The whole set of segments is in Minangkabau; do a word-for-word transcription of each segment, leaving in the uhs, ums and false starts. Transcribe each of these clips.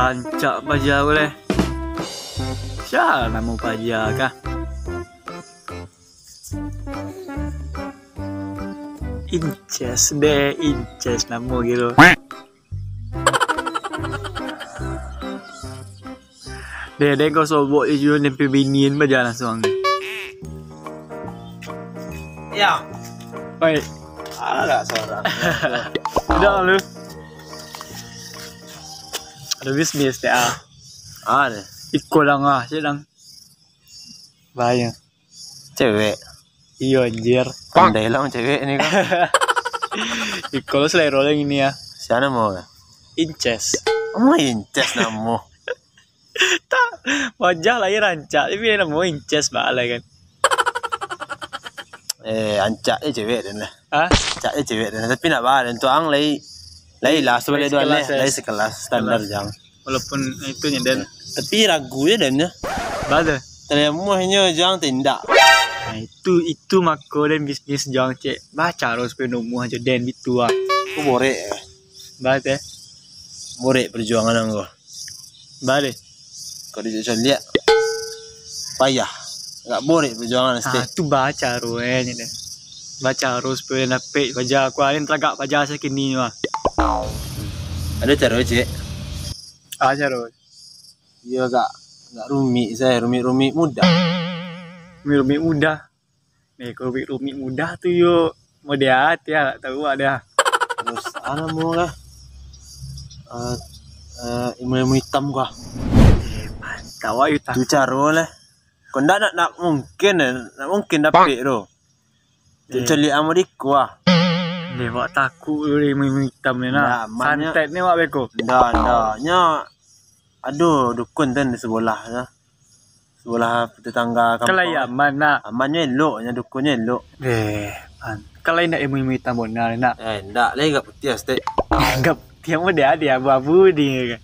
Rancak paja ko lai. Sia namo paja kah? Inces deh, Inces namo gitu. Deh, deh, kau sobok je juo, nempe binian baja langsuang. Ya. Oi. Alah, sorang. Udah lu. Ada bisnis teh ah. Ada. Iko dang ah, cek dang. Bahaya. Cewek. Iyo, anjir. Pandai lah cewek ni kan. Iko lo selero lah ini ya. Siapa namo? Inces. Namo Inces namo. Tak, wajah lah ya rancak, tapi namo Inces bala kan. Eh, ancak je cewek dan lah. Hah? Ancak je cewek dan lah. Tapi nak bala dan tuang lai, lai lah sebalik dua lai, sekelas, eh. Lai sekelas standar jang. Walaupun itu nya dan. Tapi ragu ya dan ya. Bala. Tanamuahnyo jang tindak. Nah, itu itu mako dan bisnis jang cek. Baca harus penuh aja dan itu ah. Aku borek. Bala teh. Borek perjuangan anggo. Bala. Kalau dijak caliak, payah. Agak borek perjuangan sih. Ah, tu baca ruh eh ni deh. Baca harus pe napek paja aku ain tagak paja sakini mah. Ada cara cek. Ah, cara. Iyo agak agak rumik saya, rumik-rumik mudah. Rumik-rumik mudah. Eh, kalau rumik-rumik mudah tu yo model ati ah, tak tahu ada. Terus ada mau lah. Eh, eh, ilmu-ilmu hitam kah? Eh, mantap ayo tak. Tu caro lah. Kau ndak nak, nak mungkin eh, nak mungkin dapik tu. Cuk caliak amo diko ah. Deh, wak takuk tu deh, ilmu hitam ni nah. Ndak, aman nyo. Santet ni wak beko. Ndak, ndak. Nyo, aduh, dukun tu di sebelah tu. Sebelah tetangga kampung. Kalau aman nak. Amannyo elok, nyo dukunnyo elok. Deh, man. Kalau indak ilmu-ilmu hitam bona ni nak. Eh, ndak lah, agak putiah stek. Agak putiah mo dia, dia abu-abu ni.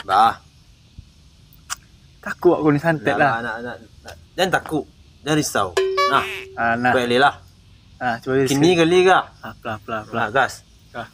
Bah. Takuk aku ni santet lah. Nak, nak, nak, nak. Jangan takut. Jangan risau. Nah. Ah, nah. Baik lah. Ah, cuba kini kali kah? Ah, pelan, pelan, pelan. Nah, gas. Ah.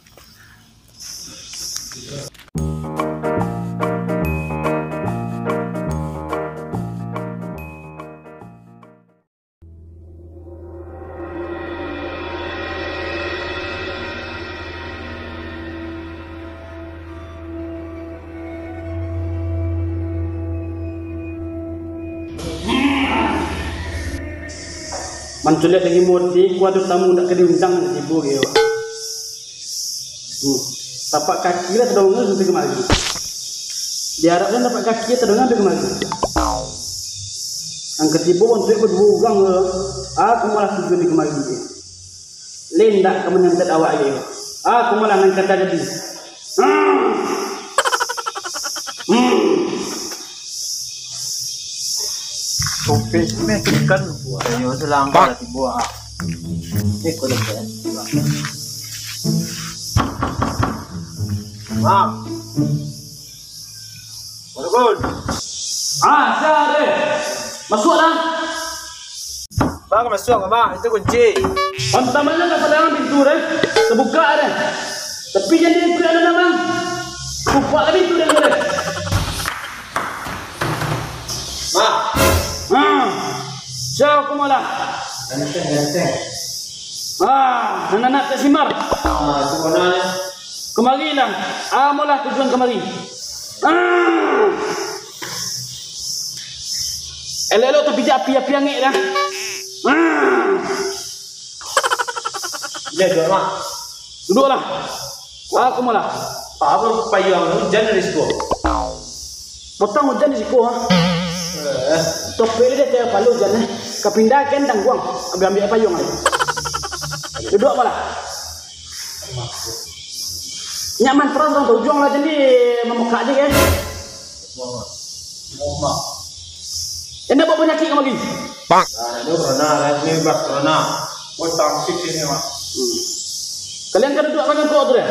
Manculiak lagi mode, ku ado tamu ndak ka diundang tibo, yo. Hmm. Tapak kaki lah tadonga sampai kamari. Diharapkan tapak kaki tadonga sampai kamari. Nan katibo bantuak baduo urang tu, aku malah tujuan di kamari. Lendak ka manyantet awak lagi. Aku malah nan kata jadi. Hmm. Hmm. Topik meyakinkan. Ayo, selangkah lah tibo, ah. Eh, kau dah. Bang. Assalamualaikum. Ah, sia deh. Masuaklah. Bang, masuak, Bang. Itu kunci. Pantamanlah ka salangan pintu deh. Tabuka deh. Tapi jan diikuik anak, Bang. Buka lah pintu deh, deh. Bang. Ah. Sia kumalah. Ganteng, ganteng. Ah, anak-anak tak simar. Ah, itu mana? Kamarilah, amolah tujuan kamari. Ah! Elok-elok tapijak api, api angek dah. Ah! Dah, duduk, Mak. Duduklah. Aku malah. Apa payuang hujan dari situ? Potong hujan di siko, ha? Eh. Topik dia tiap palu hujan, eh. Kapindah kan tangguang. Ambil-ambil payuang aja. Duduk apalah? Nyaman terus orang tujuang lah jadi memekak je kan. Enak bawa penyakit kau lagi. Nah, ini corona, lah ini bas corona. Buat tangsik ini, Mak. Hmm. Kalian kan duduk apa nyangkok tu deh?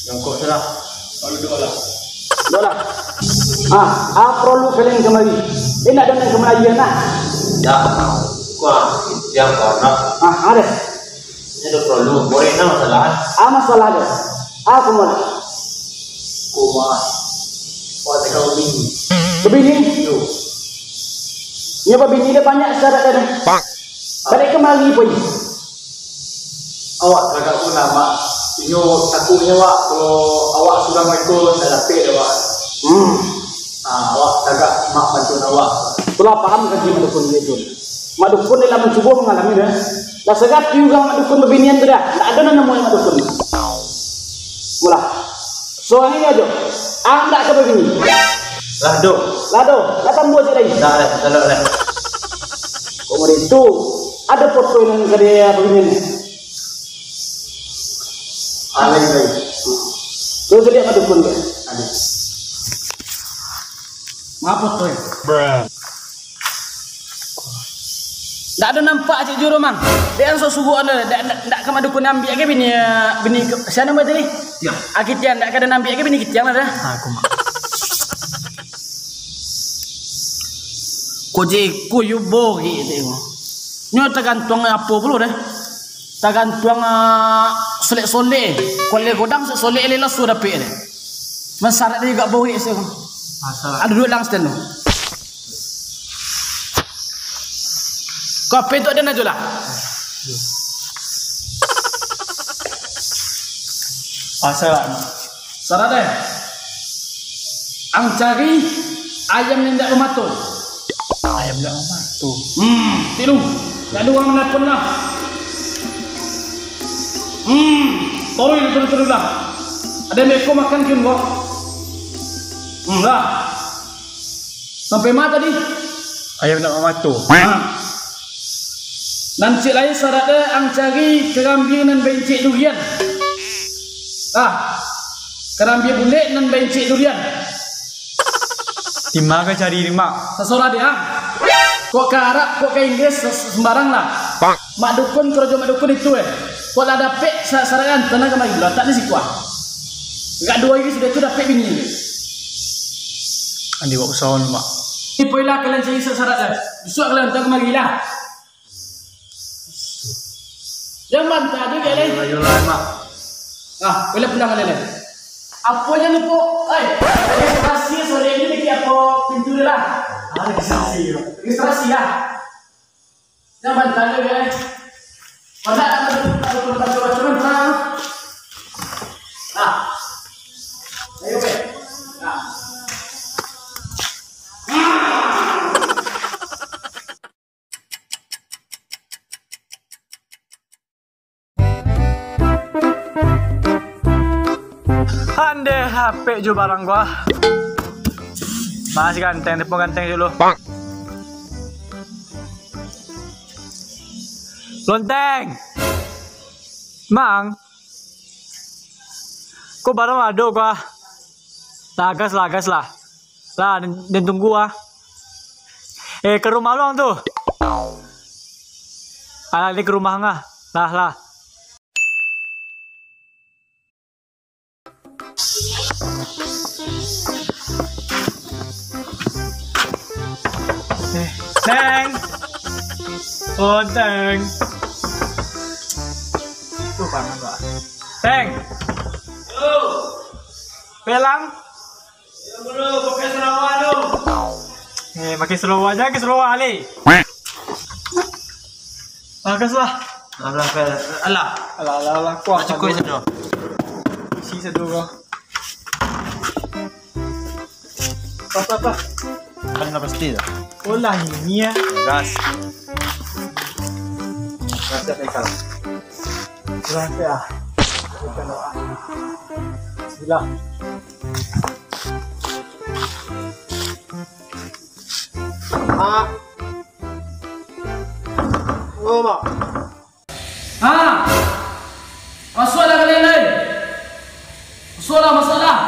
Nyangkok sudah. Kalau duduk lah. Duduk lah. Ah, apa perlu kalian kemari? Enak dengan kemari ya nak? Ya, kuah yang corona. Ah, ada. Ini ada perlu, boleh nak masalah? Ah, masalah ada. Ah, kemana? Koma. Babini. Babini? Yo. Nyo babini dah banyak syarat dah. Baliak kamari, Poi. Awak tagak pun lah, Mak. Inyo takuiknyo, Wak, kalau awak surang iko, tak dapek dek awak. Hmm. Ah, awak tagak, Mak, bantuan awak. Itulah paham kan, Mak Dukun, dia tu. Mak Dukun ni lah mancubo mangalami dah. Lah sarato urang Mak Dukun babinian tu dah. Ndak ado nan namonyo Mak Dukun. Mulah. Soalnyo ajo. Ang ndak ka babini. Lah do. Lah do. Lah tambah cik lai. Dah, dah, dah, dah. Kok model itu? Ado foto nan ka dia babinian ni? Alai, alai. Lu jadi Mak Dukun ke? Alai. Maaf, Boy. Ndak ado nampak cik juru, Mang. Dek an sok suruah anda, ndak, ndak, ndak ka Mak Dukun ambiak ke bini, bini ke, sia namo tadi? Kitiang. Ah, Kitiang, ndak ka den ambiak ke bini Kitiang lah dah. Ah, aku mah. Ko jeko yo borek tengok. Nyo tagantuang apo pulo deh. Tagantuang, ah, solek-solek. Kalau godang solek-solek le laso dapek deh. Masarak dia agak borek se. Masalah. Ado duduak lang stand tu. Kopi tu ado nak jual lah. Masalah. Syarat deh. Ang cari ayam nan indak bamato. Ayam indak bamato. Hmm, tilu. Lalu ang manapun lah. Hmm, turun, turun, turun lah. Ado meko makan kin kok. Hmm, lah. Sampai ma tadi? Ayam indak bamato. Ha. Nan cik lai syarat deh, ang cari karambia nan baincik durian. Ah, karambia bulek nan baincik durian. Di ma ka cari ni, Mak? Sasorah deh, ah. Kok ka Arab, kok ka Inggris, se-, sembarang lah. Mak Dukun, karajo Mak Dukun itu, eh. Kok lah dapek sa-, saragan, tanang kamari, latak di situ, ah. Agak duo hari sudah tu dapek bini. Andi buat usaha ni, Mak. Ni poilah kalian cari sa-, syarat, eh. Bisuak kalian datang kamari lah. Jan bantah ajo, Dek, lai. Ayolah, Mak. Ah, boleh pulang, boleh, lai. Apo jan lupo? Ai, registrasi sore ni bikin apo pintu dia lah? Ah, registrasi, Mak. Registrasi lah. Jan bantah ajo, Dek, lai. Masa tak ada, tak ada, tak ada, tak ada, tak ada. Ah. Ayo, Dek. Ah. Andeh, apek jo barang gua. Mas ganteng, telepon ganteng dulu. Lonteng. Mang. Ko barang ado ko ah. Lagas, lagas lah. Lah, den, den tunggu ah. Eh, ka rumah luang tu. Alah, ni ka rumah ngah. Lah, lah. Eh, Teng. Oh, Teng. Tuh, panas, Pak. Teng. Yo. Pelang. Yo, bro, pakai sarawa tu. Eh, pakai sarawa aja, pakai sarawa, Ale. Bagus lah. Alah, alah, alah. Alah, alah, alah. Kuah cukup sado. Isi sado ko. Apa, apa? Kan lah pasti dah. Oh lah, ini ya. Gas. Gas ya, Faisal. Gas ya. Bismillah. Mak. Oh, Mak. Ha! Masuaklah kalian, lai! Masuaklah, masuaklah!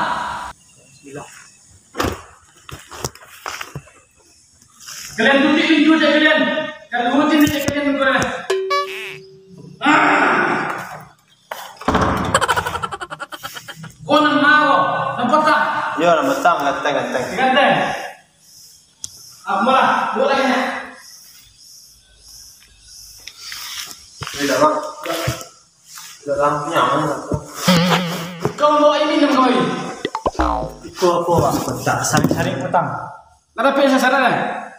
Bismillah. Kalian tutuik pintu je kalian. Kalian tutuik pintu je kalian, tunggu dulu. Ha! Ko nan ma ko? Nan patang? Yo, nan patang, ganteng, ganteng. Ganteng. Apo lah, duduak lai nyo. Ini dah, Bang. Dah, dah nyaman lah. Kau bawa ini minum kau ini. Apo, Pak? Patang, sarik-sarik patang. Lah dapek sasaran, eh?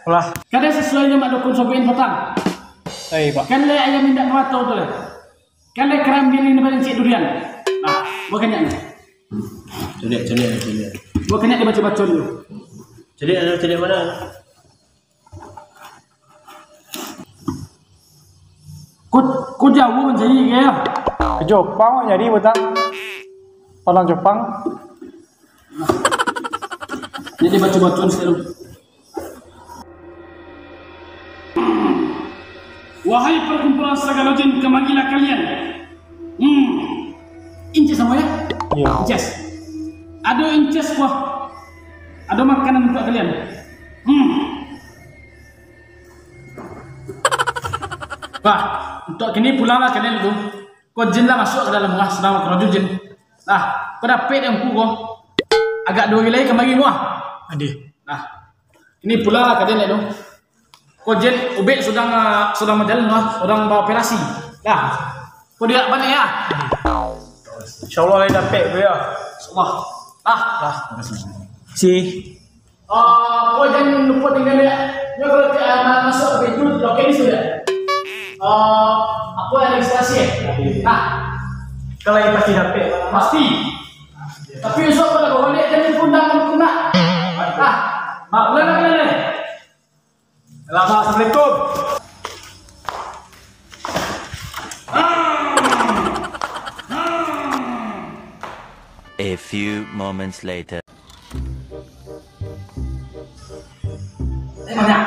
Lah. Kadai sasuai jo Mak Dukun Sobian patang. Ai, Pak. Kan lai ayam indak bamato tu, lai. Kan lai karambia nan barancik durian. Nah, buah kaniak ni. Caliak, caliak, caliak. Buah kaniak dibaco-baco dulu. Caliak, caliak mana? Ko, ko jauah mancari ke? Ka Jopang awak nyari, Patang. Padang Jopang. Jadi baco-bacoan selalu. Wahai perkumpulan sagalo jin, kamarilah kalian. Hmm. Inces samo, ya? Iya. Inces. Ado inces, wah. Ado makanan untuak kalian. Hmm. Bah, untuak kini pulanglah kalian tu. Ko jin lah masuak ka dalam rumah, sadang bakarajo jin. Nah, ko dapek dek angku ko. Agak duo hari lai kamari rumah. Adih. Nah, kini pulanglah kalian tu. Ko jin ubek sadang, ah, sadang bajalan lah, sadang baoperasi. Nah, ko diak baliak ya. Insyaallah lai dapek ko ya. Insyaallah. Nah, nah. Si. Ah, ko jan lupo tingga dek. Nyo kalau ti, ah, ma-, masuak ka pintu, loke di sudah. Ah, apo registrasi, eh? Nah. Kalau yang pasti dapek. Pasti. Tapi usah pada bawa dek, jan diundang, jan diundang. Ah, mak bulan nak kena deh. Assalamualaikum. A few moments later. Eh, banyak.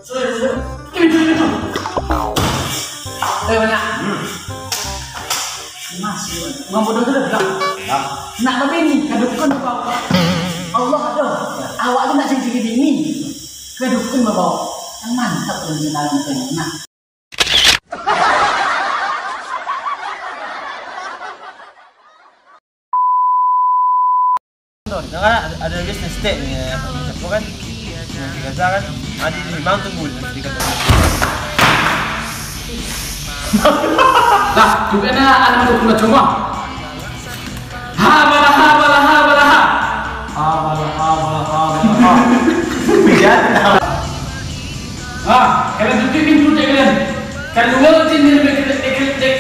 Sudah, sudah. Ini, ini, ini. Eh, banyak. Mas, urang bodoh tu dah bilang. Nak babini, ka dukun babaok. Allah tu. Awak tu nak cari-cari bini. Ka dukun babaok. Yang mantap tu, yang lain tu. Nah. Nah, kan ada, ada list mistake ni, eh, siapa kan? Yang Gaza kan? Adi di Mountain Bull, nanti dikata. Lah, juga na anak tu kena cuma. Ha, bala, ha, bala, ha, bala, ha. Ha, bala, ha, bala, ha, bala, ha. Biar. Ha, kalau tutup pintu je kalian. Keluar je ni, dek, dek, dek.